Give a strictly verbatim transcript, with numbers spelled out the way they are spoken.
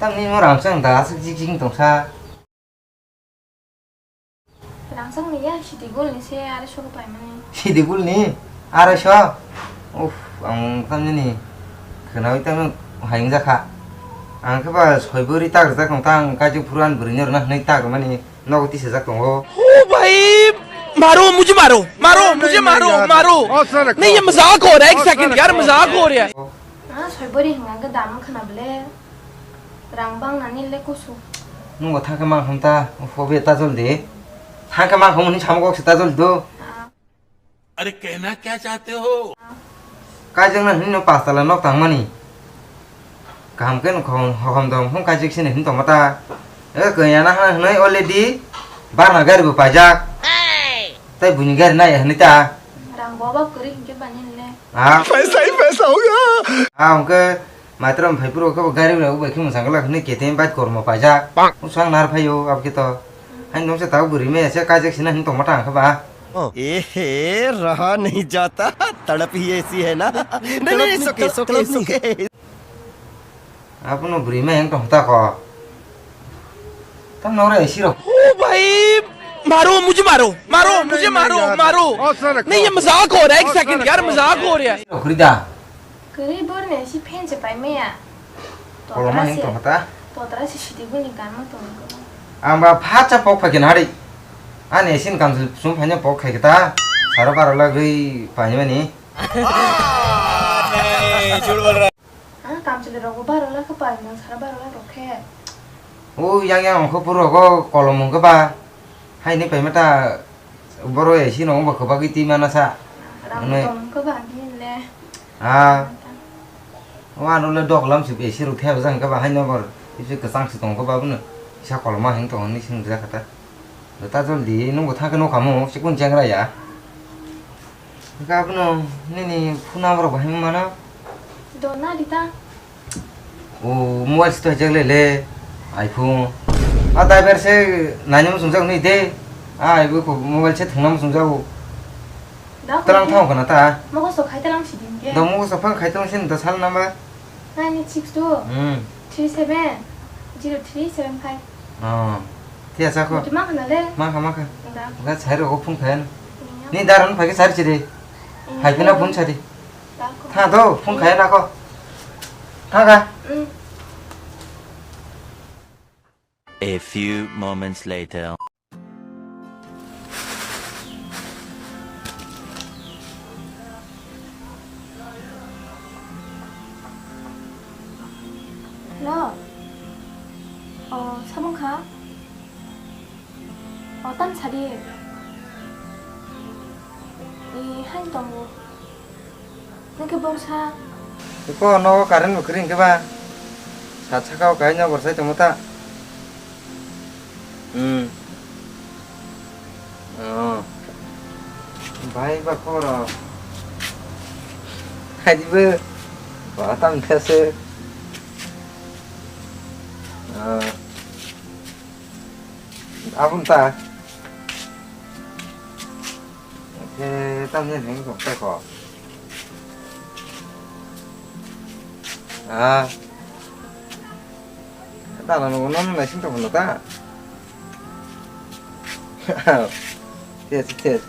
Tamni mo rang chang da, aswk jik jik tongsa. Rang chang ni ya, sidi gul ni se, are soko paimani. Sidi gul ni? Arai so? Uff, ang tamni ni khwnawi tamni hayung jakha. Ang khe ba soi bwrwi tak rwjak tong ta, ang kaijak phuru ani bwrwi no rwna hwnwi tak rwmani. Nogo tisajak tongo. ओ भाई, मारो, मुझे मारो, मारो, मुझे मारो, मारो। नहीं, ये मजाक हो रहा है, एक सेकंड यार, मजाक हो रहा है। Ah, soi bwrwi hwnka hwnkhe dam wngkha na bwle? Rang bang nani le kusu. Nungbo thangkhe mang hwn ta, phobe ta jol di. Thangkhe mang hwn hwnwi samung kok se ta jol do. Ah. अरे कहना क्या चाहते हो? Kaijak na hwnwi no pas tala nok tangmani. Kaham khe no khon hokom dom hwn kaijak sini hwn tongma ta. E kanya na hwn hwnwi already barna gari bo paijak. Tai buini gari nai hwnwi ta. Rang bo ba kwrwi hinkhe bani le. Ah. Paisa hi paisa hoga. Ah, hwnkhe Maitram phai phuru khe bo gari rok bai khe mwchang glak hwnwi K T M bike kormo paijak. Bang. Usang nar phaio abo khe to. Haino se tau bwrwi maya se kaijak sina hin tongma tang khe ba. Oh. Ehe, raha nahi jata, tadap hi aisi hai na? Nahi, nahi, it's okay, it's okay, it's okay. Abono bwrwi maya wng tong ta kho. Tam nore A C rok. ओ भाई, मारो, मुझे मारो, मारो, मुझे मारो, मारो। नहीं, ये मजाक हो रहा है, एक सेकंड यार, मजाक हो रहा है। Rok khuri da. Kwrwi borni si fan se pai maya. Koloma hing tong ta. Todra si sidi bini ganma tong ko. Ang ba pha cha pok phai khe nari. Ani sin kam sum phanya pok khai ta. Sara baro la gwi pai mani. Ah, kam chili rogo baro la khe pai nang sara baro la rok khe. O yang yang ko puro go kolom hing ba. Hai ni pai mata. Boro A C no wngba kwbagwi twi mana sa. Rang hwnwi. Tong khe ba hwnle. Ah. O ano le dok lam si A C rok thep jang khe ba haino bor. Isi kwchang si tong khe ba bono. Isa koloma hing tong ni sing ja kata. Ta jol di nung bo thang khe no kamo si kun chang ra ya. Ga bono nini phuna borok bo him mana. Do na di ta. O mobile se toijak le le iPhone. A driver se nainwi muchungjak hwnwi de. A ibo kho mobile se thwngna muchungjago. Da. Twlang kho thang khana ta. Mogo sok khai twlang si din ke. Da mogo sok phang khai twlang sin da sal number. Nine eight six two. Hmm. Three seven zero three seven five. Oh. Thia sa kho. Muti ma khana le. Ma kha ma kha. Da. Ga chai rogo phone khai. Iya. Ni daran phai ke sar chiri. Iya. Hai pina phone sari. Tha do, phone khai na ko. Tha ga. Mm. A few moments later. Hello. Oh, samung kha? O, tam sadi. I, hain tongo. Nang khe borsa. Iko nogo current bo kwrwi hwnkhe ba. Sat saka o kaisa borsa tongmo ta. Hmm. Oh. Bai ba khoro. Hadi bo. Ba tam khe se. Ah. Abun ta. Khe tamni heng tong khe kho. Ah. Dala no non na sing tong ta. Yes, yes.